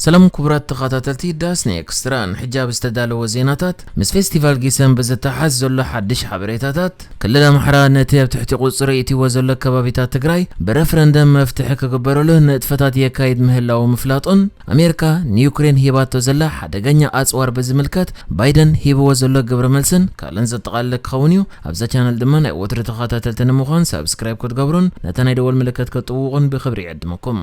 ሰላም ክቡራት ተኸታተልቲ ዳስኒ ኤክስትራ፣ ንሕጂ ኣብ ዝተዳለወ ዜናታት፣ ምስ ፌስቲቫል ጊሰን ብዝተሓዝ ዘሎ ሓድሽ ሓበሬታታት፣ ክልል ኣምሓራ ነቲ ኣብ ትሕቲ ቁጽሪ እትዎ ዘሎ ከባቢታት ትግራይ ብረፍረንደም መፍትሒ ክግበረሉ ንጥፈታት የካይድ ምህላው ምፍላጡን፣ ኣሜሪካ ንዩክሬን ሂባቶ ዘላ ሓደገኛ ኣጽዋር ብዝምልከት ባይደን ሂብዎ ዘሎ ግብረ መልስን ካልእን ዘጠቓልል ክኸውን እዩ። ኣብዛ ቻነል ድማ ናይ ወትሪ ተኸታተልቲ ንምዃን ሳብስክራይብ ክትገብሩን ነታ ናይ ደወል ምልክት ክትጥውቑን ብኽብሪ ይዕድመኩም።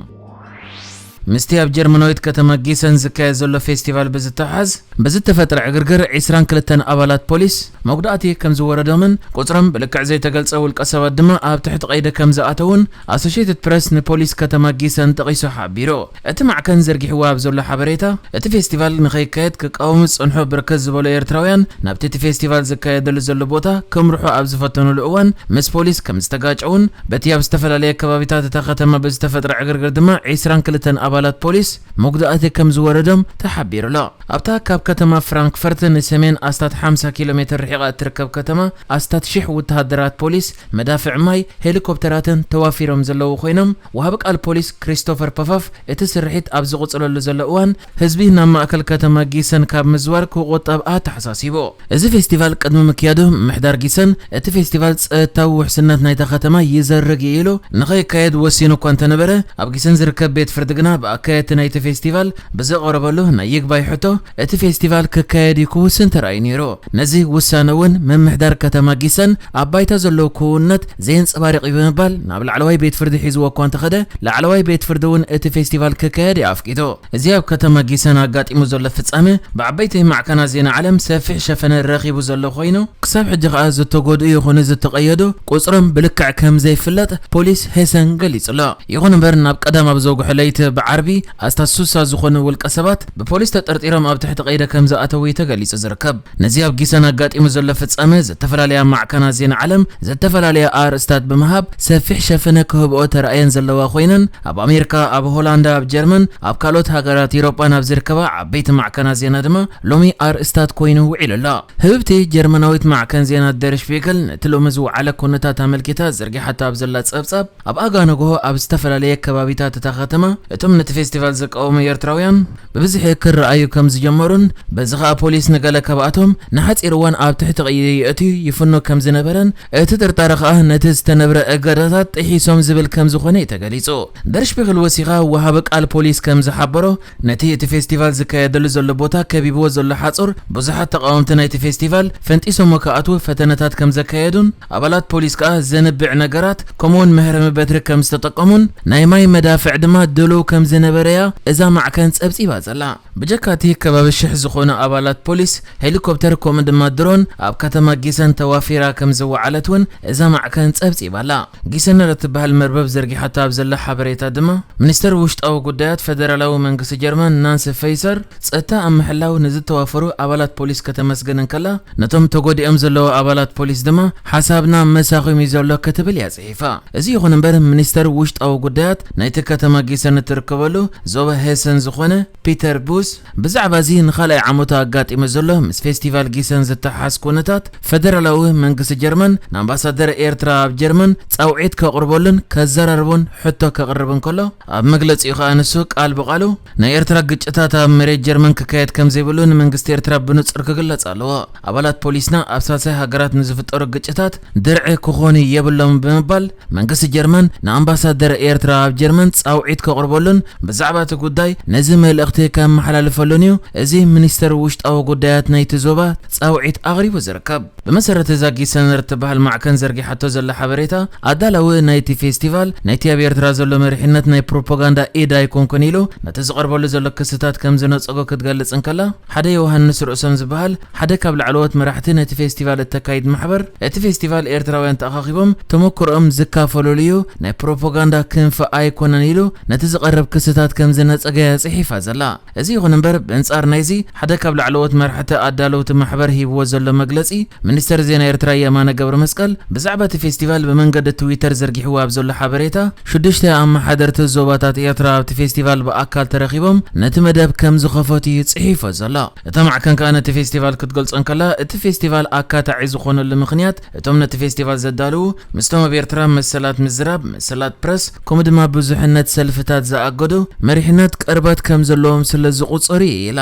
ምስቲ ኣብ ጀርመናዊት ከተማ ጊሰን ዝካየድ ዘሎ ፌስቲቫል ብዝተሓዝ ብዝተፈጥረ ዕግርግር ዒስራን ክልተን ኣባላት ፖሊስ መጉዳእቲ ከም ዝወረዶምን ቁጽሮም ብልክዕ ዘይተገልጸ ውልቀ ሰባት ድማ ኣብ ትሕቲ ቀይዲ ከም ዝኣተውን ኣሶሽየትድ ፕረስ ንፖሊስ ከተማ ጊሰን ጠቒሱ ሓቢሩ። እቲ ማዕከን ዘርጊሕዎ ኣብ ዘሎ ሓበሬታ፣ እቲ ፌስቲቫል ንኸይካየድ ክቃወሙ ዝጸንሑ ብርክት ዝበሉ ኤርትራውያን ናብቲ እቲ ፌስቲቫል ዝካየደሉ ዘሎ ቦታ ከምርሑ ኣብ ዝፈተኑሉ እዋን ምስ ፖሊስ ከም ዝተጋጨውን በቲ ኣብ ዝተፈላለየ ከባቢታት እታ ከተማ ብዝተፈጥረ ዕግርግር ድማ ዒስራን ክልተን ኣባላት ፖሊስ መጉዳእቲ ከም ዝወረዶም ተሓቢሩ ኣሎ። ኣብታ ካብ ከተማ ፍራንክፈርት ንሰሜን ኣስታት ሓምሳ ኪሎ ሜትር ርሒቓ እትርከብ ከተማ ኣስታት ሽሕ ወተሃደራት ፖሊስ፣ መዳፍዕ ማይ፣ ሄሊኮፕተራትን ተዋፊሮም ዘለዉ ኮይኖም፣ ወሃቢ ቃል ፖሊስ ክሪስቶፈር ፐፋፍ እቲ ስርሒት ኣብ ዝቕጽለሉ ዘሎ እዋን ህዝቢ ናብ ማእከል ከተማ ጊሰን ካብ ምዝዋር ክቑጠብ ኣተሓሳሲቡ። እዚ ፌስቲቫል ቅድሚ ምክያዱ ምምሕዳር ጊሰን እቲ ፌስቲቫል ጸጥታዊ ውሕስነት ናይታ ከተማ ይዘርግ እዩ ኢሉ ንኸይካየድ ወሲኑ እኳ እንተነበረ፣ ኣብ ጊሰን ዝርከብ ቤት ፍርዲ ግና ብኣካየድቲ ናይቲ ፌስቲቫል ብዘቕረበሉ ናይ ይግባይ ሕቶ እቲ ፌስቲቫል ክካየድ እዩ ክውስን ተራእዩ ነይሩ። ነዚ ውሳነ እውን ምምሕዳር ከተማ ጊሰን ኣብ ባይታ ዘሎ ክውንነት ዘየንጸባርቕ እዩ ብምባል ናብ ላዕለዋይ ቤት ፍርዲ ሒዝዎ እኳ እንተኸደ፣ ላዕለዋይ ቤት ፍርዲ እውን እቲ ፌስቲቫል ክካየድ እዩ ኣፍቂዱ። እዚ ኣብ ከተማ ጊሰን ኣጋጢሙ ዘሎ ፍጻመ ብዓበይቲ ማዕከናት ዜና ዓለም ሰፊሕ ሸፈነ ረኺቡ ዘሎ ኮይኑ፣ ክሳብ ሕጂ ከኣ ዝተጎድኡ ይኹኑ ዝተቐየዱ ቁጽሮም ብልክዕ ከም ዘይፍለጥ ፖሊስ ሄሰን ገሊጹ ኣሎ። ይኹን እምበር፣ ናብ ቀዳም ኣብ ዘውግሖ ለይቲ ብዓርቢ ኣስታት ሱሳ ዝኾኑ ውልቀ ሰባት ብፖሊስ ተጠርጢሮም ኣብ ትሕቲ ቀይዲ ከም ዝኣተዉ እዩ ተገሊጹ ዝርከብ። ነዚ ኣብ ጊሰን ኣጋጢሙ ዘሎ ፍጻመ ዝተፈላለያ ማዕከናት ዜና ዓለም ዝተፈላለያ ኣርእስታት ብምሃብ ሰፊሕ ሸፈነ ክህብኦ ተራእየን ዘለዋ ኮይነን፣ ኣብ ኣሜሪካ፣ ኣብ ሆላንዳ፣ ኣብ ጀርመን፣ ኣብ ካልኦት ሃገራት ኢሮጳን ኣብ ዝርከባ ዓበይቲ ማዕከናት ዜና ድማ ሎሚ ኣርእስታት ኮይኑ ውዒሉ ኣሎ። ህብብቲ ጀርመናዊት ማዕከን ዜና ደር ሽፒግል ነቲ ሎሚ ዝወዓለ ኩነታት ኣመልኪታ ዘርጊሓቶ ኣብ ዘላ ጸብጻብ፣ ኣብ ኣጋ ንግሆ ኣብ ዝተፈላለየ ከባቢታት እታ ከተማ እቶም ነቲ ፌስቲቫል ዝቃወሙ ኤርትራውያን ብብዝሒ ክረኣዩ ከም ዝጀመሩን፣ በዚ ኸኣ ፖሊስ ንገለ ካብኣቶም ንሓጺር እዋን ኣብ ትሕቲ ቀይዲ የእትዩ ይፍኖ ከም ዝነበረን፣ እቲ ጥርጣረ ኸኣ ነቲ ዝተነብረ እገዳታት ጥሒሶም ዝብል ከም ዝኾነ እዩ ተገሊጹ። ደር ሽፒግል ወሲኻ ወሃቢ ቃል ፖሊስ ከም ዝሓበሮ፣ ነቲ እቲ ፌስቲቫል ዝካየደሉ ዘሎ ቦታ ከቢብዎ ዘሎ ሓጹር፣ ብዙሓት ተቓወምቲ ናይቲ ፌስቲቫል ፈንጢሶሞ ክኣትዉ ፈተነታት ከም ዘካየዱን፣ ኣባላት ፖሊስ ከኣ ዘንብዕ ነገራት፣ ከምኡውን መህረሚ በትሪ ከም ዝተጠቀሙን፣ ናይ ማይ መዳፍዕ ድማ ድሉው ከም ዝነበረያ እዛ ማዕከን ጸብጺባ ዘላ። ብጀካ እቲ ከባቢ ሽሕ ዝኾኑ ኣባላት ፖሊስ፣ ሄሊኮፕተር ከምኡ ድማ ድሮን ኣብ ከተማ ጊሰን ተዋፊራ ከም ዝወዓለት እውን እዛ ማዕከን ጸብጺባ ኣላ። ጊሰን እትበሃል መርበብ ዘርጊሓቶ ኣብ ዘላ ሓበሬታ ድማ፣ ሚኒስተር ውሽጣዊ ጉዳያት ፈደራላዊ መንግስቲ ጀርመን ናንሲ ፈይሰር፣ ጸጥታ ኣብ ምሕላው ንዝተዋፈሩ ኣባላት ፖሊስ ከተመስግን እንከላ፣ ነቶም ተጎዲኦም ዘለዉ ኣባላት ፖሊስ ድማ ሓሳብና መሳኺም እዩ ዘሎ ክትብል እያ ጽሒፋ። እዚ ይኹን እምበር፣ ሚኒስተር ውሽጣዊ ጉዳያት ናይቲ ከተማ ጊሰን እትርከበሉ ዞባ ሄሰን ዝኾነ ፒተር ቡስ፣ ብዛዕባ እዚ ንኻልኣይ ዓመቱ ኣጋጢሙ ዘሎ ምስ ፌስቲቫል ጊሰን ዝተሓሓዝ ኩነታት፣ ፈደራላዊ መንግስቲ ጀርመን ንኣምባሳደር ኤርትራ ኣብ ጀርመን ጻውዒት ከቕርበሉን ከዘራርቦን ሕቶ ከቕርብ እንከሎ፣ ኣብ መግለጺኡ ከኣ ንሱ ቃል ብቓሉ፣ ናይ ኤርትራ ግጭታት ኣብ መሬት ጀርመን ክካየድ ከም ዘይብሉ ንመንግስቲ ኤርትራ ብንጹር ክግለጽ ኣለዎ። ኣባላት ፖሊስና ኣብ ሳልሳይ ሃገራት ንዝፍጠሩ ግጭታት ድርዒ ክኾኑ የብሎምን ብምባል፣ መንግስቲ ጀርመን ንኣምባሳደር ኤርትራ ኣብ ጀርመን ጻውዒት ከቕርበሉን ብዛዕባ እቲ ጉዳይ ነዚ መልእኽቲ ከመሓላልፈሉን እዩ እዚ ሚኒስተር ውሽጣዊ ጉዳያት ናይቲ ዞባ ጻውዒት ኣቕሪቡ ዝርከብ። ብመሰረት እዛ ጊሰነር እትበሃል ማዕከን ዘርጊሓቶ ዘላ ሓበሬታ፣ ኣዳላዊ ናይቲ ፌስቲቫል፣ ናይቲ ኣብ ኤርትራ ዘሎ መሪሕነት ናይ ፕሮፓጋንዳ ኢድ ኣይኮንኩን ኢሉ ነቲ ዝቐርበሉ ዘሎ ክስታት ከም ዝነጸጎ ክትገልጽ እንከላ፣ ሓደ ዮሃንስ ርእሶም ዝበሃል ሓደ ካብ ላዕለዎት መራሕቲ ነቲ ፌስቲቫል እተካይድ ማሕበር፣ እቲ ፌስቲቫል ኤርትራውያን ተኣኻኺቦም ተመክሮኦም ዝካፈሉሉ እዩ፣ ናይ ፕሮፓጋንዳ ክንፊ ኣይኮነን ኢሉ ነቲ ዝቐርብ ክስታት ከም ዝነጸገ እያ ጽሒፋ ዘላ። እዚ ይኹን እምበር፣ ብእንጻር ናይዚ ሓደ ካብ ላዕለዎት መራሕቲ ኣዳለውቲ ማሕበር ሂብዎ ዘሎ መግለጺ፣ ሚኒስተር ዜና ኤርትራ የማነ ገብረመስቀል ብዛዕባ እቲ ፌስቲቫል ብመንገዲ ትዊተር ዘርጊሕዎ ኣብ ዘሎ ሓበሬታ፣ ሽዱሽተ ኣመሓደርቲ ዞባታት ኤርትራ ኣብቲ ፌስቲቫል ብኣካል ተረኺቦም ነቲ መደብ ከም ዝኸፈቱ እዩ ጽሒፎ ዘሎ። እታ ማዕከን ከኣ ነቲ ፌስቲቫል ክትገልጾ እንከላ፣ እቲ ፌስቲቫል ኣካታዒ ዝኾነሉ ምኽንያት፣ እቶም ነቲ ፌስቲቫል ዘዳልዉ ምስቶም ኣብ ኤርትራ መሰላት ምዝራብ፣ መሰላት ፕረስ፣ ከምኡ ድማ ብዙሕነት ሰልፍታት ዝኣገዱ መሪሕነት ቀርባት ከም ዘለዎም ስለ ዝቑጸሩ እዩ ኢላ።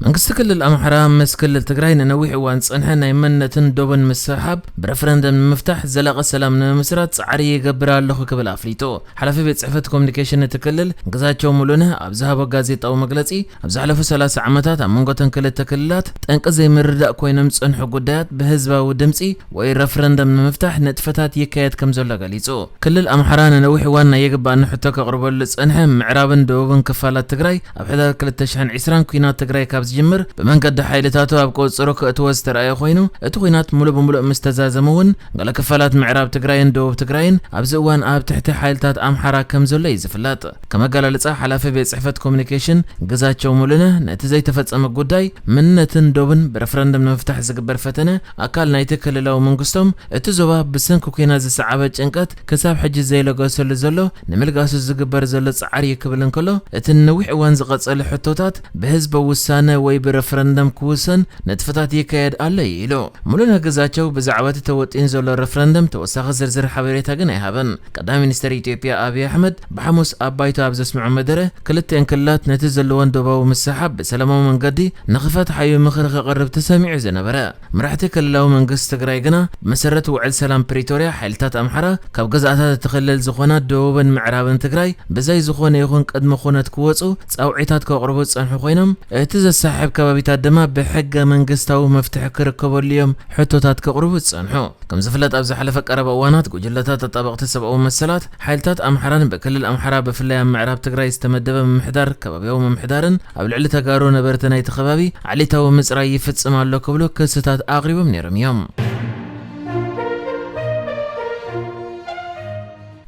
መንግስቲ ክልል ኣምሓራ ምስ ክልል ትግራይ ንነዊሕ እዋን ዝጸንሐ ናይ መንነትን ዶብን ምስሕሓብ ብረፈረንደም ንምፍታሕ ዘላቒ ሰላም ንምምስራት ጻዕሪ ይገብር ኣለኹ ክብል ኣፍሊጡ። ሓላፊ ቤት ጽሕፈት ኮሚኒኬሽን እቲ ክልል ግዛቸው ሙሉነህ ኣብ ዝሃቦ ጋዜጣዊ መግለጺ፣ ኣብ ዝሓለፉ ሰላሳ ዓመታት ኣብ መንጎ እተን ክልተ ክልላት ጠንቂ ዘይምርዳእ ኮይኖም ዝጸንሑ ጉዳያት ብህዝባዊ ድምጺ ወይ ረፈረንደም ንምፍታሕ ንጥፈታት ይካየድ ከም ዘሎ ገሊጹ። ክልል ኣምሓራ ንነዊሕ እዋን ናይ የግባእኒ ሕቶ ከቕርበሉ ዝጸንሐ ምዕራብን ደቡብን ክፋላት ትግራይ ኣብ ሕዳር ክልተ ሽሕን ዕስራን ኲናት ትግራይ ካብ ዝጅምር ብመንገዲ ሓይልታቱ ኣብ ቁጽጽሩ ክእትዎ ዝተራእየ ኮይኑ፣ እቲ ኲናት ሙሉእ ብሙሉእ ምስ ተዛዘመ እውን ገለ ክፋላት ምዕራብ ትግራይን ደቡብ ትግራይን ኣብዚ እዋን ኣብ ትሕቲ ሓይልታት ኣምሓራ ከም ዘሎ እዩ ዝፍለጥ። ከም ኣገላልጻ ሓላፊ ቤት ጽሕፈት ኮሚኒኬሽን ግዛቸው ሙሉነህ ነቲ ዘይተፈጸመ ጉዳይ መንነትን ዶብን ብረፈረንደም ንምፍታሕ ዝግበር ፈተነ ኣካል ናይቲ ክልላዊ መንግስቶም እቲ ዞባ ብሰንኪ ኲናት ዝሰዓበ ጭንቀት ክሳብ ሕጂ ዘይለገሰሉ ዘሎ ንምልጋሱ ዝግበር ዘሎ ጻዕሪ እዩ ክብል እንከሎ፣ እቲ ንነዊሕ እዋን ዝቐጸለ ሕቶታት ብህዝበ ውሳነ ወይ ብረፈረንደም ክውሰን ንጥፈታት ይካየድ ኣሎ እዩ ኢሉ። ሙሉነህ ግዛቸው ብዛዕባ እቲ ተወጢኑ ዘሎ ረፈረንደም ተወሳኺ ዝርዝር ሓበሬታ ግን ኣይሃበን። ቀዳማይ ሚኒስተር ኢትዮጵያ ኣብይ ኣሕመድ ብሓሙስ ኣብ ባይቶ ኣብ ዘስምዖ መደረ፣ ክልቲኤን ክልላት ነቲ ዘለወን ዶባዊ ምስሕሓብ ብሰላማዊ መንገዲ ንኽፈትሓ እዩ ምኽሪ ከቕርብ ተሰሚዑ ዝነበረ። መራሕቲ ክልላዊ መንግስቲ ትግራይ ግና ብመሰረት ውዕል ሰላም ፕሪቶርያ ሓይልታት ኣምሓራ ካብ ግዝኣታት እቲ ክልል ዝኾና ደቡብን ምዕራብን ትግራይ ብዘይ ዝኾነ ይኹን ቅድመ ኩነት ክወፁ ፃውዒታት ከቕርቡ ዝፀንሑ ኮይኖም፣ እቲ ዘሳሕብ ከባቢታት ድማ ብሕገ መንግስታዊ መፍትሒ ክርከበሉ እዮም ሕቶታት ከቕርቡ ዝፀንሑ። ከም ዝፍለጥ ኣብ ዝሓለፈ ቀረባ እዋናት ጉጅለታት ተጣበቕቲ ሰብኣዊ መሰላት ሓይልታት ኣምሓራን ብክልል ኣምሓራ ብፍላይ ኣብ ምዕራብ ትግራይ ዝተመደበ ምምሕዳር ከባቢያዊ ምምሕዳርን ኣብ ልዕሊ ተጋሩ ነበርቲ ናይቲ ከባቢ ዓሌታዊ ምፅራይ ይፍፅም ኣሎ ክብሉ ክስታት ኣቕሪቦም ነይሮም እዮም።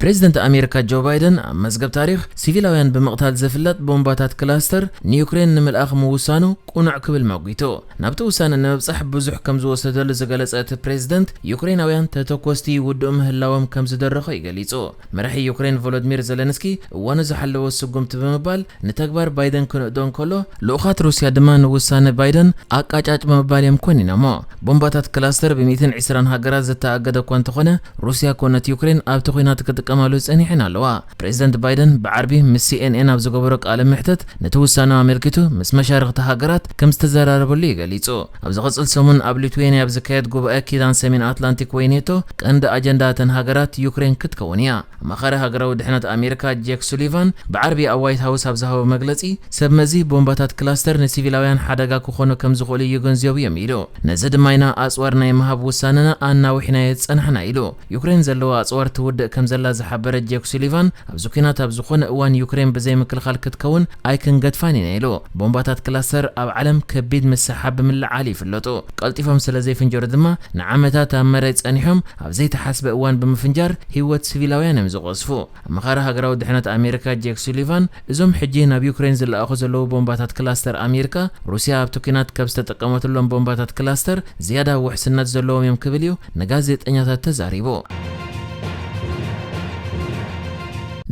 ፕሬዚደንት ኣሜሪካ ጆ ባይደን ኣብ መዝገብ ታሪኽ ሲቪላውያን ብምቕታል ዝፍለጥ ቦምባታት ክላስተር ንዩክሬን ንምልኣኽ ምውሳኑ ቁኑዕ ክብል መጒቱ። ናብቲ ውሳነ ንምብጻሕ ብዙሕ ከም ዝወሰደሉ ዝገለጸ እቲ ፕሬዚደንት፣ ዩክሬናውያን ተተኮስቲ ይውድኡ ምህላዎም ከም ዝደረኾ እዩ ገሊጹ። መራሒ ዩክሬን ቮሎዲሚር ዘለንስኪ እዋኑ ዝሓለወ ስጉምቲ ብምባል ንተግባር ባይደን ክንእዶ እንከሎ፣ ልኡኻት ሩስያ ድማ ንውሳነ ባይደን ኣቃጫጭ ብምባል እዮም ኮኒኖሞ። ቦምባታት ክላስተር ብ ሚእትን ዕስራን ሃገራት ዝተኣገደ እኳ እንተኾነ፣ ሩስያ ኮነት ዩክሬን ኣብቲ ኲናት ክጥቀማሉ ጸኒሐን ኣለዋ። ፕሬዚደንት ባይደን ብዓርቢ ምስ ሲ ኤን ኤን ኣብ ዝገበሮ ቃለ መሕትት፣ ነቲ ውሳነ ኣመልኪቱ ምስ መሻርኽቲ ሃገራት ከም ዝተዘራረበሉ እዩ ገሊጹ። ኣብ ዝቕጽል ሰሙን ኣብ ሊትዌንያ ኣብ ዝካየድ ጉባኤ ኪዳን ሰሜን ኣትላንቲክ ወይ ኔቶ፣ ቀንዲ ኣጀንዳ እተን ሃገራት ዩክሬን ክትከውን እያ። ኣማኻሪ ሃገራዊ ድሕነት ኣሜሪካ ጄክ ሱሊቫን ብዓርቢ ኣብ ዋይት ሃውስ ኣብ ዝሃቦ መግለጺ፣ ሰብ መዚ ቦምባታት ክላስተር ንሲቪላውያን ሓደጋ ክኾኑ ከም ዝኽእሉ ይግንዘቡ እዮም ኢሉ። ነዚ ድማ ኢና ኣጽዋር ናይ ምሃብ ውሳነና ኣናዊሕናዮ ዝጸናሕና ኢሉ። ዩክሬን ዘለዋ ኣጽዋር ትውድእ ከም ዘላ ዝሓበረ ጄክ ሱሊቫን፣ ኣብዚ ኲናት ኣብ ዝኾነ እዋን ዩክሬን ብዘይ ምክልኻል ክትከውን ኣይክንገድፋን ኢና ኢሉ። ቦምባታት ክላስተር ኣብ ዓለም ከቢድ ምስሓብ ብምልዓል ይፍለጡ። ቀልጢፎም ስለ ዘይፍንጀሩ ድማ ንዓመታት ኣብ መሬት ጸኒሖም ኣብ ዘይተሓስበ እዋን ብምፍንጃር ህይወት ሲቪላውያን እዮም ዝቐዝፉ። ኣማኻሪ ሃገራዊ ድሕነት ኣሜሪካ ጄክ ሱሊቫን፣ እዞም ሕጂ ናብ ዩክሬን ዝለኣኹ ዘለዉ ቦምባታት ክላስተር ኣሜሪካ፣ ሩስያ ኣብቲ ኲናት ካብ ዝተጠቀመትሎም ቦምባታት ክላስተር ዝያዳ ውሕስነት ዘለዎም እዮም ክብል እዩ ንጋዜጠኛታት ተዛሪቡ።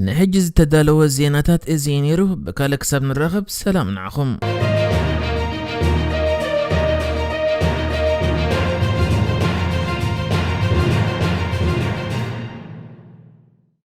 ንሕጂ ዝተዳለወ ዜናታት እዚ እዩ ነይሩ። ብካልእ ክሳብ ንራኸብ ሰላም ንዓኹም።